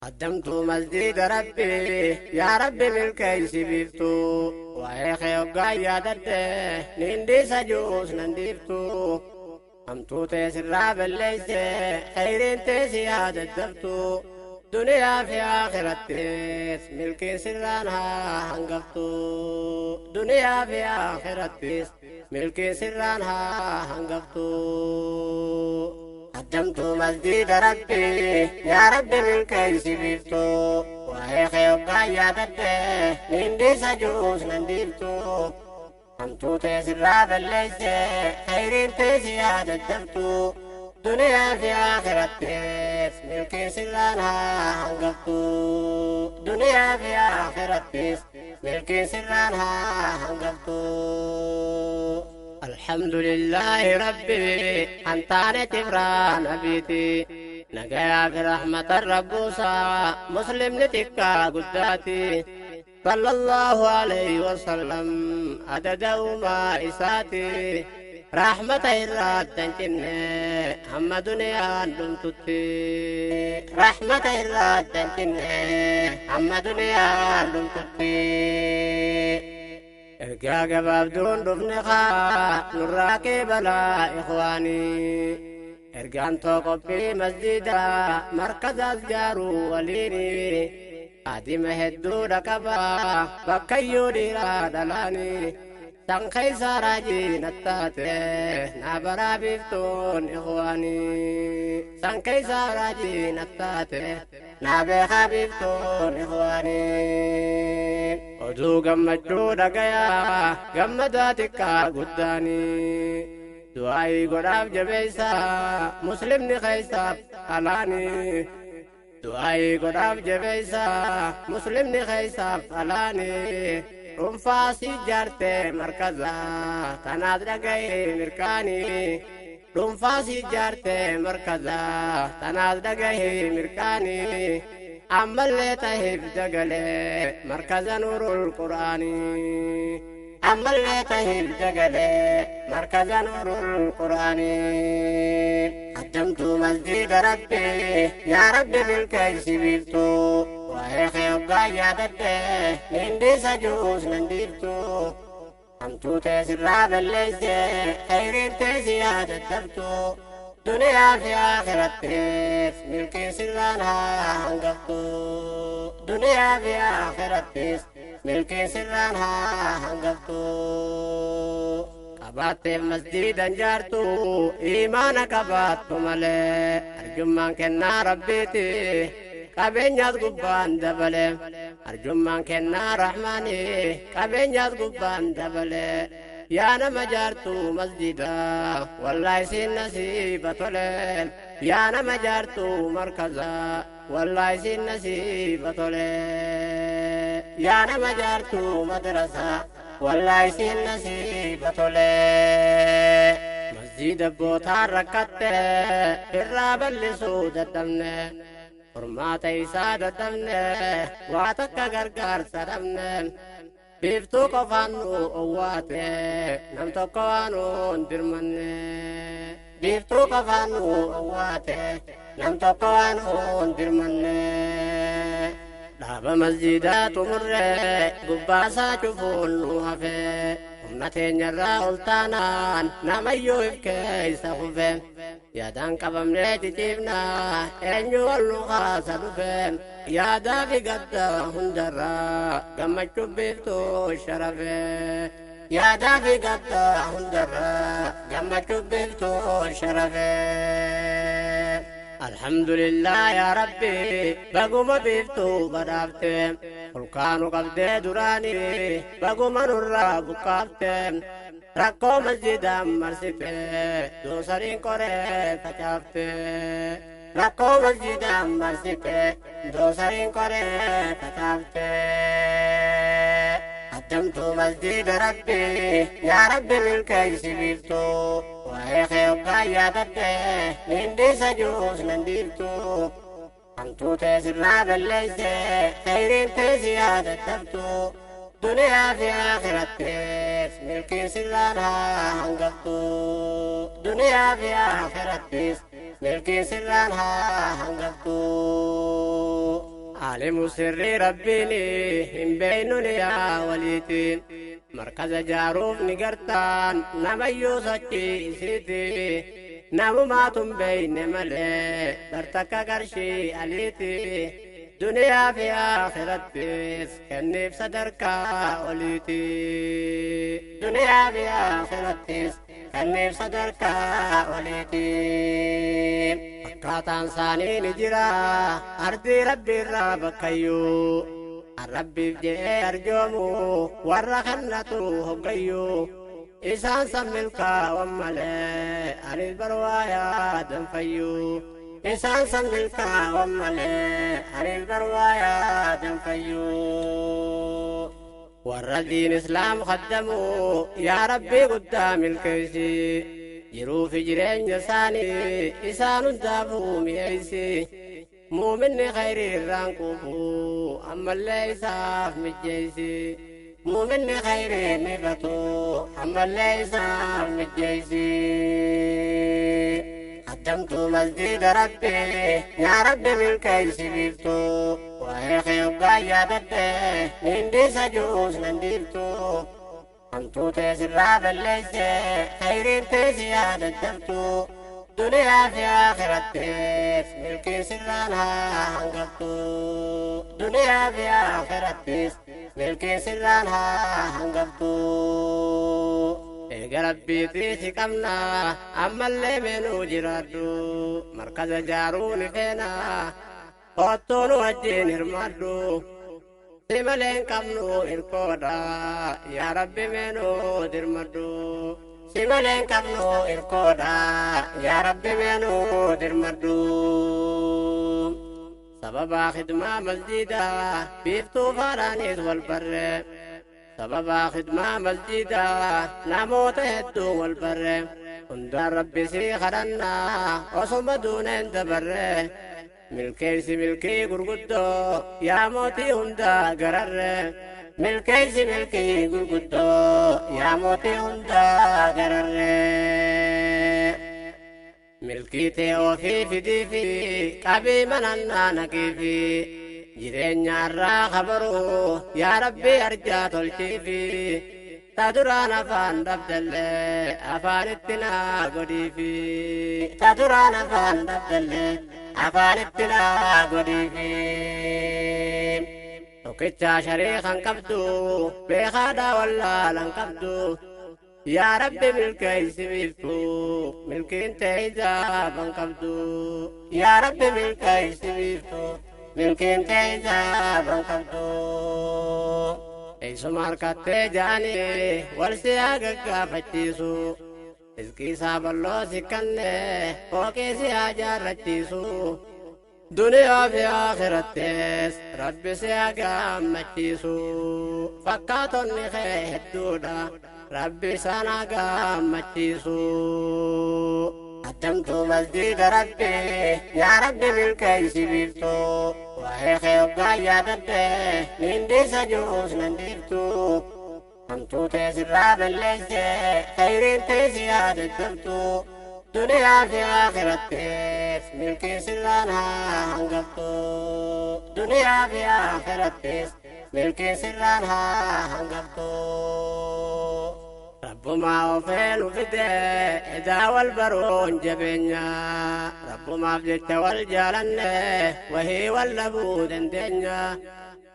قدمت مسجد ربي يا ربي ملكي سبيفتو وهي hoggaa yaadadhe nindi sajuus nan dhiiftu hamtuu tee sirraa balleeyse khayriin tee si yaadaddaftu duniyaa fi akhirattis milkiin sirraan haa hangaftu duniyaa fi akhirattis milkiin sirraan haa hangaftu. قدمت مسجد ربي يا ربي ملكي سبيفتو وهي hoggaa yaadadhe nindi sajuus nan dhiiftu hamtuu tee sirraa balleeyse khayriin tee si yaadaddaftu duniyaa fi akhirattis milkiin sirraan haa hangaftu duniyaa fi akhirattis milkiin sirraan haa hangaftu. الحمد لله ربي أنت تفران أبيتي نجايا في رحمة الربوسا مسلم نتكا قداتي صلى الله عليه وسلم عدد ما إساتي رحمة الراد تنكني هم دنيا دمتتي رحمة الراد تنكني هم دنيا دمتتي. Ergaa gabaabduun dhufne kaa nurraa qeebalaa ikhwaanii ergaan too qophii masjidaa markazaas jaaruu waliini adima hedduudha qabaa bakkayyuu dhiiraa dhalaanii san keessa raajii nattaate naa baraa biiftuun ikhwaanii san keessa raajii nattaate naa beekaa biiftuun ikhwaanii. Oduu gammachuu dhagayaa gammadaa xiqqaa guddaanii du'aayii godhaaf jabeessaa muslimni keessaaf alaanii du'aayii godhaaf jabeessaa muslimni keessaaf alaanii dhuunfaa si jaarte markazaa tanaas dhagahee mirkaanii dhuunfaa si jaarte markazaa tanaas dhagahee mirkaanii ammallee tahiif dagalee markaza nuurul qur'aanii ammallee tahiif dagalee markaza nuurul qur'aanii. قدمت مسجد ربي يا ربي ملكي سبيفتو وهي hoggaa yaadadhe nindi sajuus nan dhiiftu hamtuu tee sirraa balleeyse khayriin tee si yaadaddaftu duniyaa fi akhirattis milkiin sirraan haa hangaftu duniyaa fi akhirattis milkiin sirraan haa hangaftu. Qabaatteef masjidan jaartu imaana qabaattu malee arjummaan kennaa rabbiiti qabeenyaas gubbaan dabale arjummaan kennaa rahmaani qabeenyaas gubbaan dabale yaa nama jaartu masjidaa wallaahi siin nasiiba tole yaa nama jaartu markazaa wallaahi siin nasiiba tole yaa nama jaartu madrasaa wallaahi siin nasiiba tole. Masjida bootaan rakkatte irraa bal'isuu dadhabne furmaata isaa dadhabne waa takka gargaarsa dhabne biiftuu qofaan nu owwaate nam tokko waan nuun dirmanne biiftuu qofaan nu owwaate nam tokko waan nuun dirmanne. Dhaaba masjidaa xumurre gubbaasaa cufuun nu hafe humna teenyarraa ol taanaan namayyuu if keessa kufe yaadaan qabamnee ciciifnaa eenyu ol nu kaasa dhufe yaadaa fi gadda hundarraa gammachuu biiftuu sharafe yaadaa fi gadda hundarraa gammachuu biiftuu sharafe. الحمد لله يا ربي بقوم بيفتو بدافته فلقانو قبضه دراني بقوم نورا بقافته ركو مسجد مرسته دوسرين كوري فچافته ركو مسجد مرسته دوسرين كوري فچافته. قدمت مسجد ربي يا ربي ملكي سبيفتو وهي hoggaa yaadadhe nindi sajuus nan dhiiftu hamtuu tee sirraa balleeyse khayriin tee si yaadaddaftu duniyaa fi akhirattis milkiin sirraan haa hangaftu duniyaa fi akhirattis milkiin sirraan haa hangaftu. Aalimu sirrii rabbiin hin beeynuni yaa waliiti. Markaza jaaruuf ni gartaan namayyuu sochii isiiti. Namumaatu hin beeyne malee bartakka qarshii aliiti. Duniyaa fi akhirattis kenniif sadarkaa oliiti. Duniyaa fi akhirattis kenniif sadarkaa oliiti. Akkaataan isaanii ni jira ardii rabbiirraa bakkayyuu. Rabbiif jedhee arjoomu warra kannatu hoggayyuu. Isaan san milkaa'an malee anis barwaayaa danfayyuu. Isaan san milkaa'an malee anis barwaayaa danfayyuu. Warra diin islaam khaddamu yaa rabbii guddaa milkeessi. Jiruu fi jireenya isaanii isaan hundaafuu mi'eessi. Muuminni khayrii irraan quufu ammallee isaaf mijjeessi. Muuminni khayrii ni batu ammallee isaaf mijjeessi. Qaddamtuu masjiida rabbii yaa rabbi milkeessi biiftuu. Waa'ee kee hoggaa yaadadhe nindisa juus nan dhiiftuu. Hamtuu teessirraa balleesse khayriin teessi yaadaddabtu. Duniyaa fi akhirattis milkiin sirraan haa hangaftu. Duniyaa fi akhirattis milkiin sirraan haa hangaftu. Eega rabbiitii si qabna ammallee meenuu jiraadhu. Markaza jaaruu ni feena kottuu nu wajjin hirmaadhu. Si malee hin qabnu hirkoodha yaa rabbi meenuu dirmadhu. Si malee hin qabnu hirkoodha yaa rabbi meenuu dirmadhu. Sababa khidmaa masjiidaa biiftuu faaraanis wal barre. Sababa khidmaa masjiidaa namoota hedduu wal barre. Hundaan rabbi si kadhannaa osuma duuneen dabarre. Milkeessi milkii gurguddoo yaa mootii hundaa gararre. Milkeessi milkii gurguddoo yaa mootii hundaa gararre. Milkii tee ofii fidii fi qabii manannaa naqii fi jireenya irraa kabaruu yaa rabbii arjaa tolchii fi ta duraan afaan dhabdallee afaanitti naa godhii fi ta duraan afaan dhabdallee afaanitti naa godhii fi. Tokkicha shariikan qabdu beekaadhaa wallaalan qabdu. Yaa rabbi milkeessi biiftuu milkiin ta'e ijaaban qabdu. Yaa rabbi milkeessi biiftuu milkiin ta'e ijaaban qabdu. Eessuma harkattee jaanii wal si haa gaggaafachiisu. Rizqii isaa bal'oo si kennee fooqii si haa jaarrachiisu. Duniyaa fi akhirattis rabbi si haa gammachiisu. Fakkaatonni kee hedduudha. Rabbi isaan haa gammachiisu. Qaddamtuu masjiida rabbii yaa rabbi milkeessi biiftuu. Waa'ee kee hoggaa yaadadhe nindisa juus nan dhiiftuu. Hamtuu teessirraa balleesse khayriin teessi yaadaddabtu. Duniyaa fi akhirattis milkiin sirraan haa hangaftu. Duniyaa fi akhirattis milkiin sirraan haa hangaftu. Rabbumaa ofee nu fide edaa wal baruun jabeenya. Rabbumaaf jecha wal jaalanne wahii wal dhabuu dandeenya.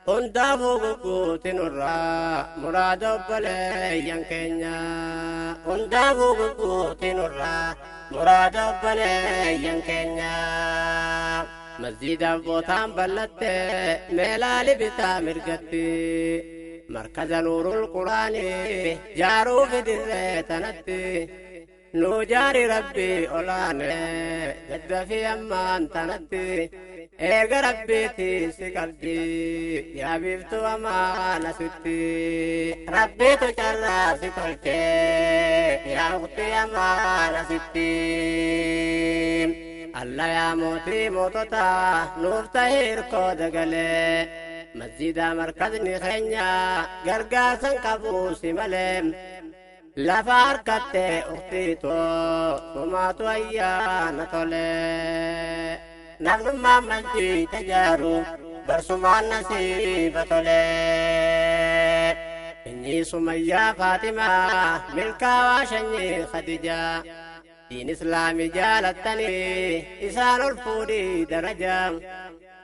Hundaafuu gugguuti nurraa muraada obboleeyyan keenya. Hundaafuu gugguuti nurraa muraada obboleeyyan keenya. Masjiidaaf bootaan bal'atte meelaali bitaa mirgatti. Markaza nuurul quraanii jaaruu fidirree tanatti. Nuu jaari rabbii olaane gadda fi ammaan tanatti. Eega rabbiitti si qabdi yaa biiftuu amaan asitti. Rabbiitu carraa si tolchee yaa ukhtii amaan asitti. Alla yaa mootii mootota nuuf ta'e hirkoo dagalee. Masjiida markazni keenya gargaarsan qabu si malee. Lafa harkattee ukhtiitoo sumaatu ayyaana tolee. Namnummaan masjiida jaaru barsumaan nasiiba tolee. Sanyii Sumayyaa Faatimaa milkaawaa sanyii Khadijaa. Diin Islaamii jaalattanii isaan ol fuudhii darajaa.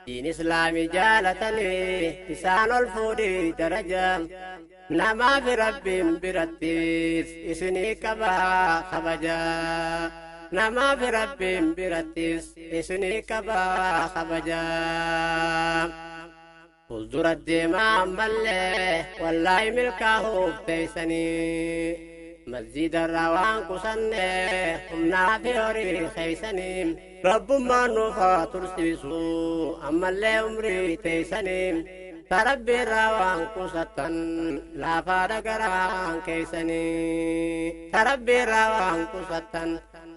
Diin Islaamii jaalatanii isaan ol fuudhii darajaa. Namaaf Rabbiin birattis isinii qabaa kabajaa. Namaaf Rabbiin birattis isinii qabaa kabajaa. Fuuldura deemaa ammallee wallaahi milkaahuuf teeysanii. Masjida irraa waan qusanne humnaa fi horii keeysanii. Rabbummaan nuuf haa tursiisu ammallee umrii teeysanii. Tarabbi irraa waan qusattan laafaadha garaan keeysanii. Tarabbi irraa waan qusattan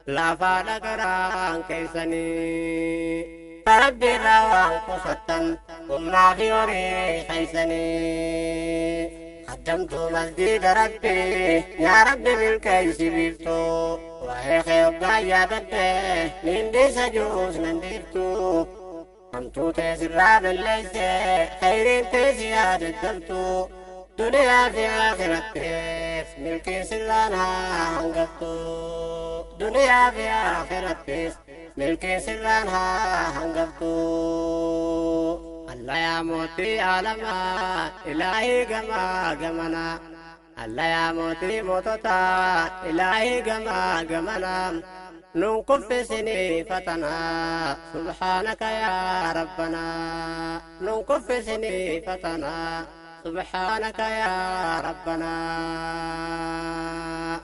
laafaadha garaan keeysanii. Tarabbi irraa waan qusattan humnaa fi horii keeysanii. Qaddamtuu masjida Rabbii yaa Rabbi milkeessi biiftuu. Waa'ee kee hoggaa yaadadhe nindisa juus nan dhiiftuu. Hamtuu teessirraa balleesse khayriin teessi yaadaddamtuu. Duniyaa fi akhirattis milkiin sirraan haa hangaftu. Duniyaa fi akhirattis milkiin sirraan haa hangaftu. Allah yaa mootii aalamaa ilaahii gamaa gamanaa. Allah yaa mootii moototaa ilaahii gamaa gamanaa. Nun kuffisini fatanaa subhaanaka yaa rabbanaa. Nun kuffisini fatanaa subhaanaka yaa rabbanaa.